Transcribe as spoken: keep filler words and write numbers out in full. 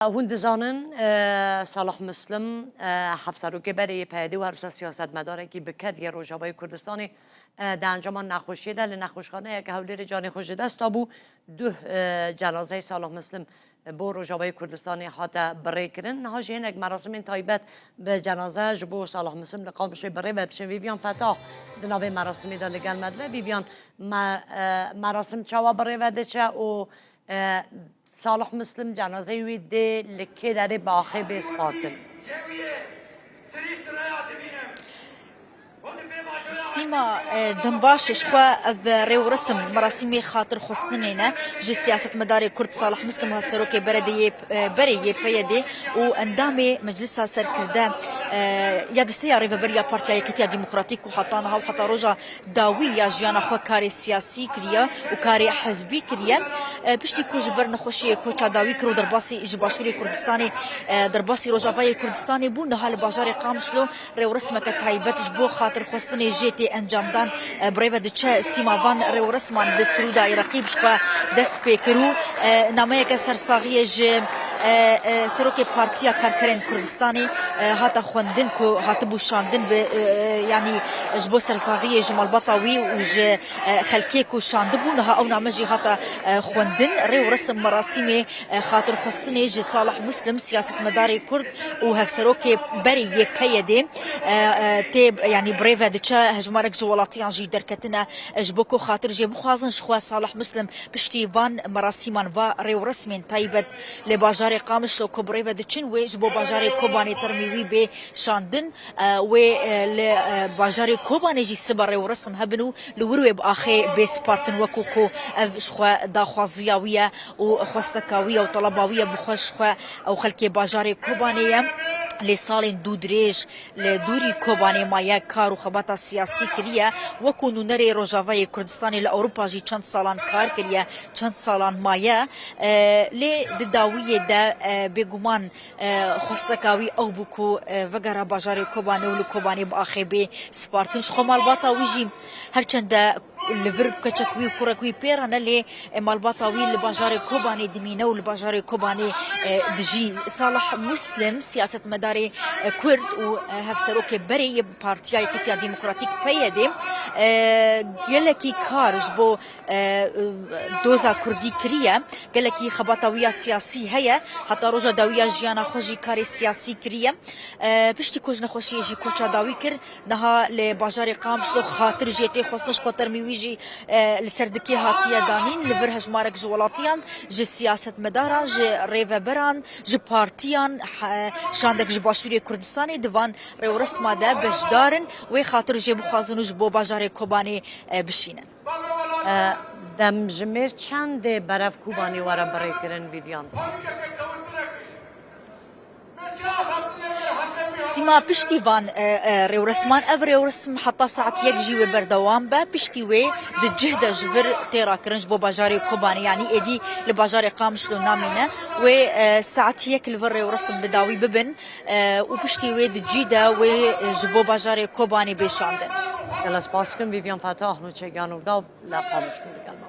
Hûn dizanin, e, Salah Muslim, e, hevserokê berê yê P Y D û her wisa siyasetmedarekî bi ked yê Rojavayê Kurdistanê, e, di encama nexweşiyê de li nexweşxaneyeke Hewlêrê canê xwe ji dest dabû. Duh, e, cenazeyê Salah Muslim bo Rojavayê Kurdistanê hate birêkirin. Niha jî hinek merasimên taybet bi cenaze ji bo Salah Muslim li Qamişloyê bi rê ve diçin. Vîviyan Fetah di navê merasimê de li gel me dibe. Vîviyan, me, e, merasim çawa bi rê ve diçe û E, Salih Muslim cenazeyê wî dê li kê derê bi axê bê spartin? Sîma, e, dembaş ji xwe ev rê û resim merasîmê xatirxwestinê ne ji siyasetmedarê Kurd Salih Muslim û hevserokê beredê yê, e, berê yê P Y D û endamê Meclisa Serkirde, e, ya Desteya Rêveberiya Partiya Yekîtiya Demokratîk û heta niha û heta roja dawî ya jiyana xwe karê siyasî kiriye û karê hizbî kiriye. E, piştî ku ji ber nexweşiyê koça dawî kir û derbasî ji Başûrê Kurdistanê, e, derbasî Rojavayê Kurdistanê bû, niha li bajarê Qamişlo rêwresmeke taybet ji bo xatirxwestinê jê tê encamdan, e, bi rê ve diçe. Sîma van rêwresman bi sirûda Îraqî bi ji xwe dest pê kir û, e, nameyeke sersaxiyê ji, e, e, Serokê Partiya Karkerên Kurdistanê, e, hate xwendin ku hatibû şandin bi, e, e, yanî ji bo sersaxiyê ji malbata wî û ji, e, xelkê ku şandibû, niha ew name jî hate, e, xwendin. Rê û resim merasîmê, e, xatirxwestinê ji Salih Muslim, siyasetmedarê Kurd û hevserokê berê yê P Y D, e, e, tê, yanî bi rê ve diçe. Hejmarek ji welatiyan jî derketine, e, ji bo ku xatir jê bixwazin. Ji xwe Salih Muslim piştî van merasîman, va rê û resmên taybet li bajarê Qamişlo ku bi rê ve diçin, wê ji bo bajarê Kobanê termî wî bê şandin. E, wê, e, li, e, bajarê Kobanê jî sibe rê û resim hebin û li wir wê bi axê bê spartin, wekû ku ev ji xwe daxwaziya wî ye û xwesteka wî ye û teleba wî ye. Bi xwe ji xwe ew xelkê bajarê Kobanê ye. Lê salên dû dirêj li dûrî Kobanê maye, kar û xebata siyasî kiriye. Wekû nûnerê Rojavayê Kurdistanê li Ewropa jî çend salan kar kiriye, çend salan maye. E, lê di dawiyê de, e, bêguman, e, xwesteka wî ew bû ku, e, vegera bajarê Kobanê û li Kobanê bi axê bê spartin. Ji xwe malbata wî jî, her çende li vir keçek wî û kurek wî pê re ne, lê, e, malbata wî li bajarê Kobanê dimîne û li bajarê Kobanê, e, dijî. Salih Muslim, siyasetmedarê, e, Kurd û, e, hevserokê berê yê Partiya Yekîtiya Demokratîk, P Y D, e, gelekî kar ji bo, e, doza Kurdî kiriye. Gelekî xebata wî ya siyasî heye. Heta roja dawî ya jiyana xwe jî karê siyasî kiriye. E, piştî ku ji nexweşiyê jî koça dawî kir, niha li bajarê Qamişlo xatir jê tê xwestin, ji xwe termî wî jî, e, li ser dikê hatiye danîn. Li vir hejmarek ji welatiyan, ji siyasetmedaran, ji rêveberan, ji partiyan, he-, şandek ji Başûrê Kurdistanê di van rêwresma de beşdar in, wê xatir jê bixwazin û ji bo bajarê Kobanê, e, bişînin. E, demjimêr çendê berev Kobanê were birêkirin, Vîviyan? Sîma, piştî van, e, e, rêwresman, ev rêwresm heta saet yek jî wê berdewam be. Piştî wê di cih de ji vir tê rakirin ji bo bajarê Kobanê, yanî êdî li bajarê Qamişlo namîne. Wê, e, saet yek li vir rêwresm bi dawî bibin, e, û piştî wê di cî de wê, e, ji bo bajarê Kobanê bê şandin. Gelek spas dikim, Vîviyan Fetah, nûçegiya Nûrdaw li Qamişlo li gel me.